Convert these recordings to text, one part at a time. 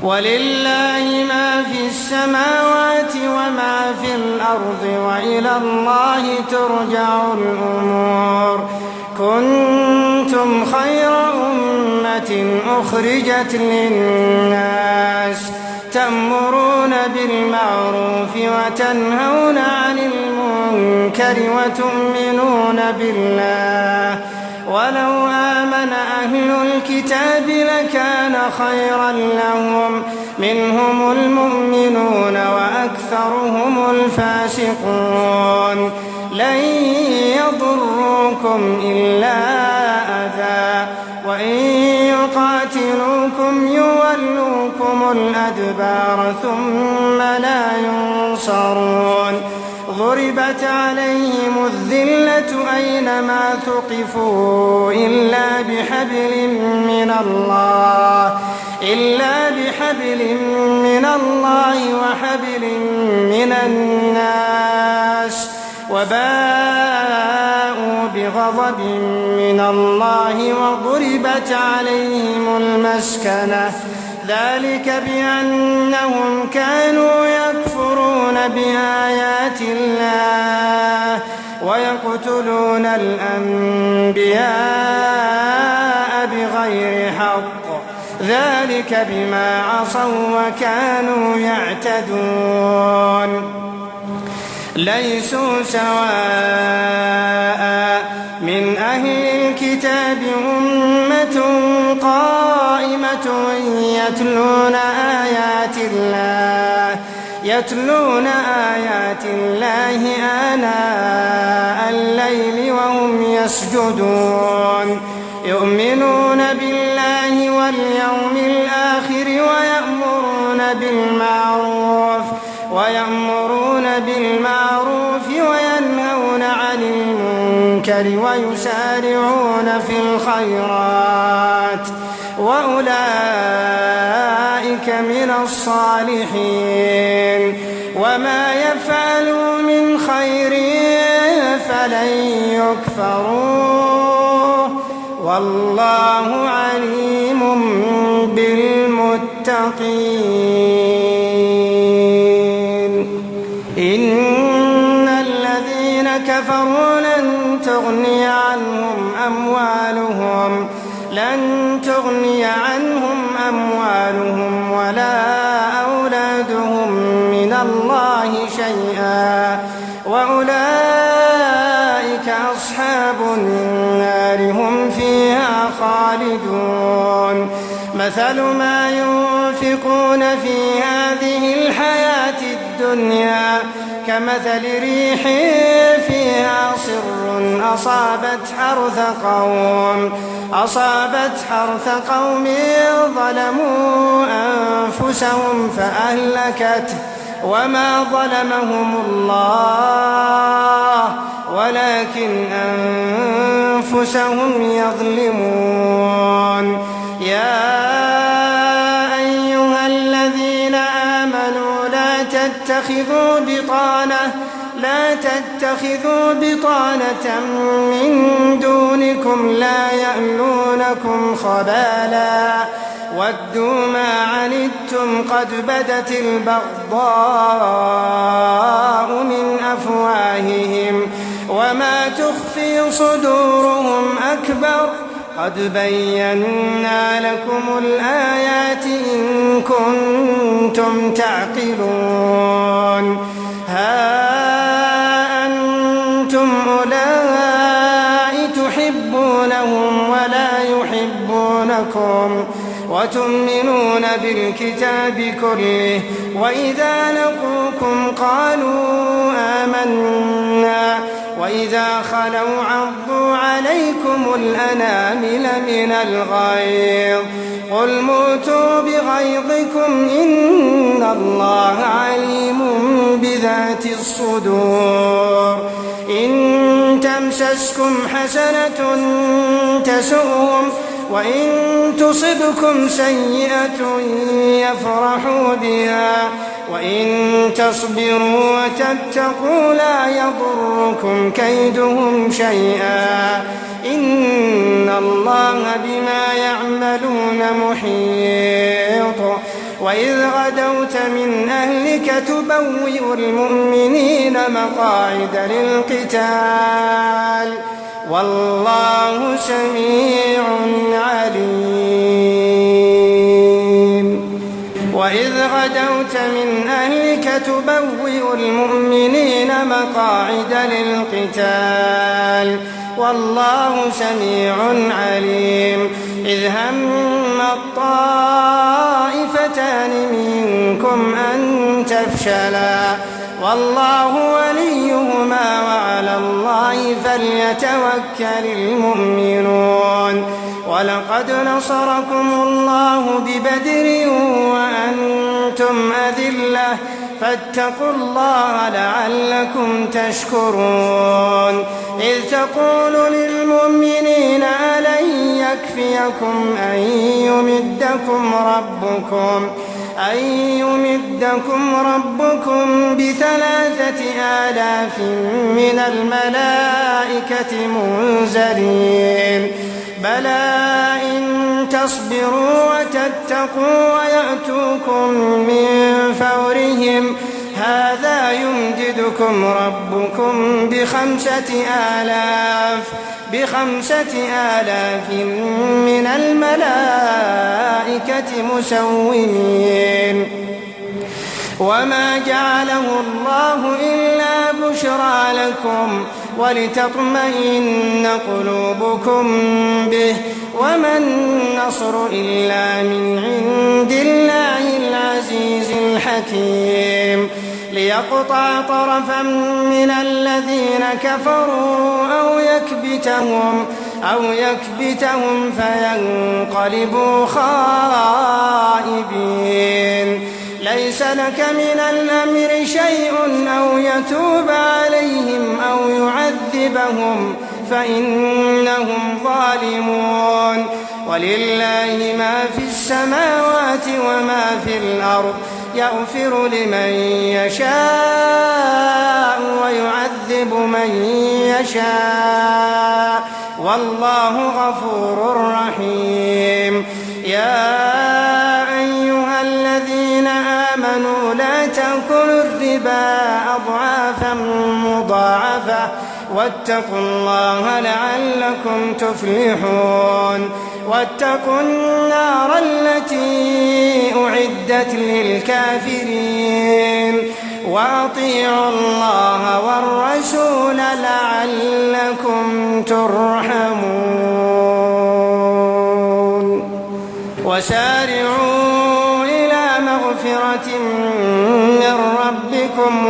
ولله ما في السماوات وما في الأرض وإلى الله ترجع الأمور. كنتم خير أمة أخرجت للناس تأمرون بالمعروف وتنهون عن المنكر وتؤمنون بالله. ولو آمن أهل الكتاب لكان خيرا لهم منهم المؤمنون وأكثرهم الفاسقون. لن يضروكم إلا أذى وإن يقاتلوكم يولوكم الأدبار ثم لا ينصرون. ضربت عليهم الذلة أينما ثقفوا إلا بحبل من الله وحبل من الناس وباءوا بغضب من الله وضربت عليهم المسكنة. ذلك بأنهم كانوا يكفرون بآيات الله ويقتلون الأنبياء بغير حق. ذلك بما عصوا وكانوا يعتدون. ليسوا سواء من أهل الكتاب أمة قائمة يتلون آيات الله آناء الليل وهم يسجدون. يؤمنون بالله واليوم الآخر ويأمرون بالمعروف وينهون عن المنكر ويسارعون في الخيرات وأولئك من الصالحين. وما يفعلوا من خير فلن يكفروه والله عليم بالمتقين. إن الذين كفروا لن تغني عنهم أموالهم ولا أولادهم من الله شيئا وأولئك أصحاب النار هم فيها خالدون. مثل ما ينفقون في هذه الحياة الدنيا كمثل ريح فيها صر أصابت حرث قوم ظلموا أنفسهم فأهلكته وما ظلمهم الله ولكن أنفسهم يظلمون. يا أيها الذين آمنوا لا تتخذوا بطانة من دونكم لا يألونكم خبالا ودوا ما عنتم قد بدت البغضاء من أفواههم وما تخفي صدورهم أكبر. قد بينا لكم الآيات إن كنتم تعقلون. ها أنتم أولئك تحبونهم ولا يحبونكم وتؤمنون بالكتاب كله وإذا لقوكم قالوا آمنا وإذا خلوا عضوا عليكم الأنامل من الغيظ قل موتوا بغيظكم إن الله عليم بذات الصدور. إن تمسسكم حسنة تسؤهم وإن تصبكم سيئة يفرحوا بها وإن تصبروا وتتقوا لا يضركم كيدهم شيئا إن الله بما يعملون محيط. وإذ غدوت من أهلك تبوئ المؤمنين مقاعد للقتال والله سميع عليم وإذ غدوت من أهلك تبوئ المؤمنين مقاعد للقتال والله سميع عليم إذ هم الطائفتان منكم أن تفشلا والله وليهما وعلى الله فليتوكل المؤمنون ولقد نصركم الله ببدر وأنتم أذلة فاتقوا الله لعلكم تشكرون إذ تقول للمؤمنين ألن يكفيكم أن يمدكم ربكم ب3,000 من الملائكة منزلين بلى إن تصبروا وتتقوا ويأتوكم من فورهم هذا يمددكم ربكم ب5,000 من الملائكة مسومين وما جعله الله إلا بشرى لكم ولتطمئن قلوبكم به وما النصر إلا من عند الله العزيز الحكيم ليقطع طرفا من الذين كفروا أو يكبتهم فينقلبوا خائبين ليس لك من الأمر شيء أو يتوب عليهم أو يعذبهم فإنهم ظالمون ولله ما في السماوات وما في الأرض يغفر لمن يشاء ويعذب من يشاء والله غفور رحيم يا أيها الذين آمنوا لا تأكلوا الربا أضعافا مضاعفة واتقوا الله لعلكم تفلحون واتقوا النار التي أعدت للكافرين وأطيعوا الله والرسول لعلكم ترحمون وسارعوا إلى مغفرة من ربكم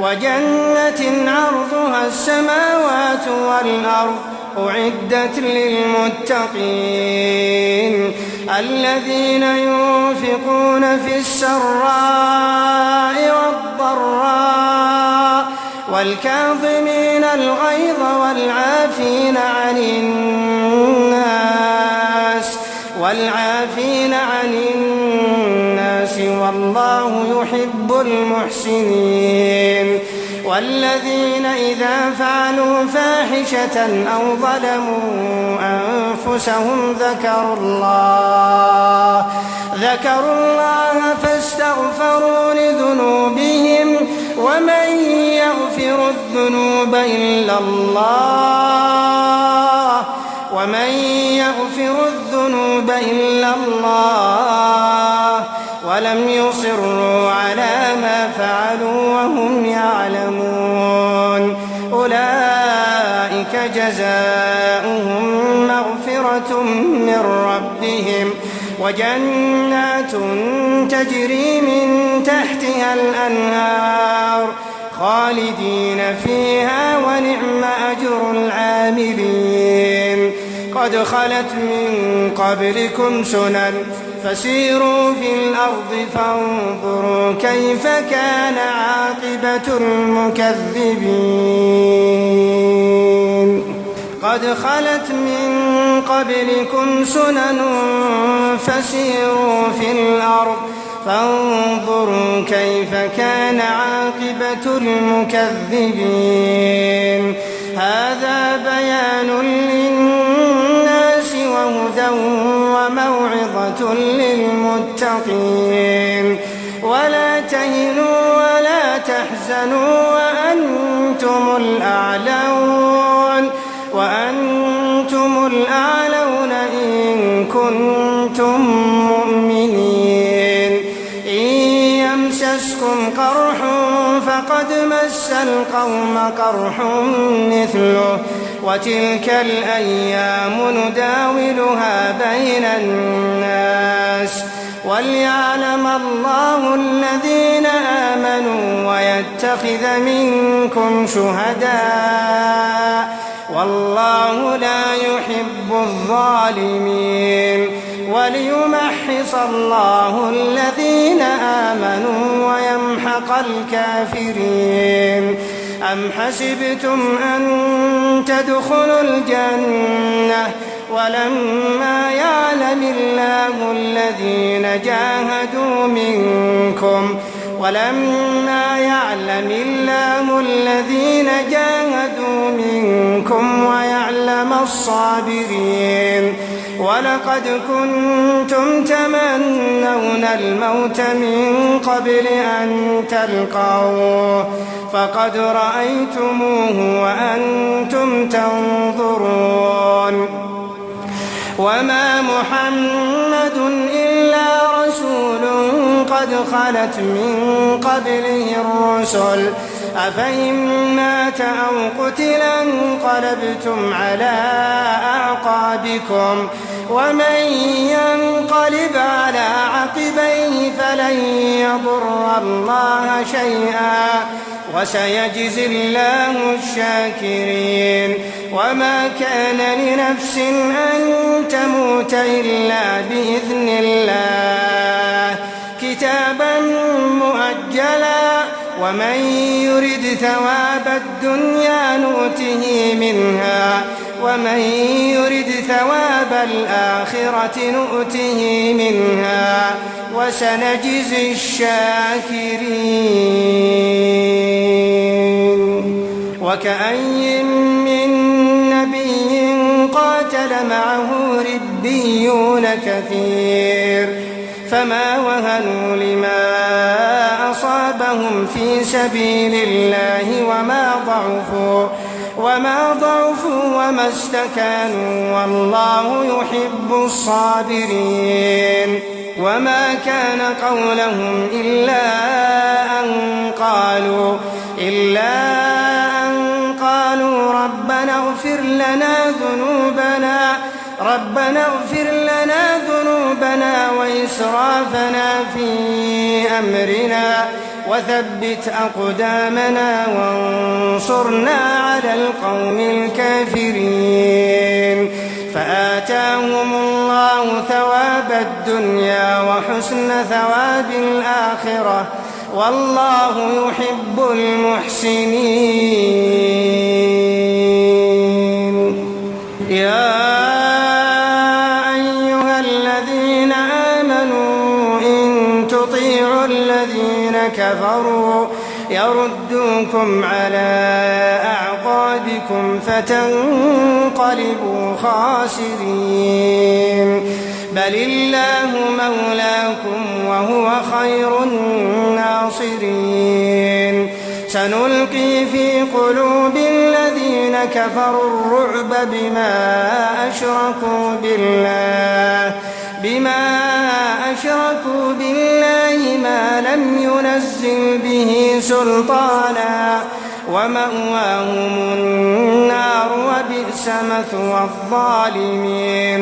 وجنة عرضها السماوات والأرض أعدت للمتقين الذين ينفقون في السراء والضراء والكاظمين الغيظ والعافين عن الناس والله يحب المحسنين والذين إذا فعلوا فاحشة أو ظلموا أنفسهم ذكروا الله فاستغفروا لذنوبهم ومن يغفر الذنوب إلا الله ولم يصروا على ما فعلوا وهم يعلمون أولئك جزاؤهم مغفرة من ربهم وجنات تجري من تحتها الأنهار خالدين فيها ونعم أجر العاملين قد خلت من قبلكم سنن فسيروا في الأرض فانظروا كيف كان عاقبة المكذبين قد خلت من قبلكم سنن فسيروا في الأرض فانظروا كيف كان عاقبة المكذبين هذا بيان للناس وهدى وموعظة للمتقين. ولا تهنوا ولا تحزنوا وأنتم الأعلون إن كنتم مؤمنين. إن يمسسكم قرح فقد مس القوم قرح مثله وتلك الأيام نداولها بين الناس وليعلم الله الذين آمنوا ويتخذ منكم شهداء والله لا يحب الظالمين. وليمحص الله الذين آمنوا ويمحق الكافرين. أم حسبتم أن تدخلوا الجنة ولما يعلم الله الذين جاهدوا منكم ويعلم الصابرين. ولقد كنتم تمنون الموت من قبل أن تلقوه فقد رأيتموه وأنتم تنظرون. وما محمد إلا رسول قد خلت من قبله الرسل أفإن مات أو قتل انقلبتم على أعقابكم ومن ينقلب على عقبيه فلن يضر الله شيئا وسيجزي الله الشاكرين. وما كان لنفس أن تموت إلا بإذن الله كتابا مؤجلا ومن يرد ثواب الدنيا نؤته منها ومن يرد ثواب الآخرة نؤته منها وسنجزي الشاكرين. وكأي من نبي قاتل معه ربيون كثير فما وهنوا لما أصابهم في سبيل الله وما ضعفوا وما استكانوا والله يحب الصابرين. وما كان قولهم إلا أن قالوا ربنا اغفر لنا ذنوبنا وإسرافنا في أمرنا وثبت أقدامنا وانصرنا على القوم الكافرين. فآتاهم الله ثواب الدنيا وحسن ثواب الآخرة والله يحب المحسنين. يا أيها الذين آمنوا إن تطيعوا الذين كفروا يردوكم على أعقابكم فتنقلبوا خاسرين. بل الله مولاكم وهو خير الناصرين. سنلقي في قلوب الذين كفروا الرعب بما أشركوا بالله ما لم ينزل به سلطانا ومأواهم النار وبئس مثوى الظالمين.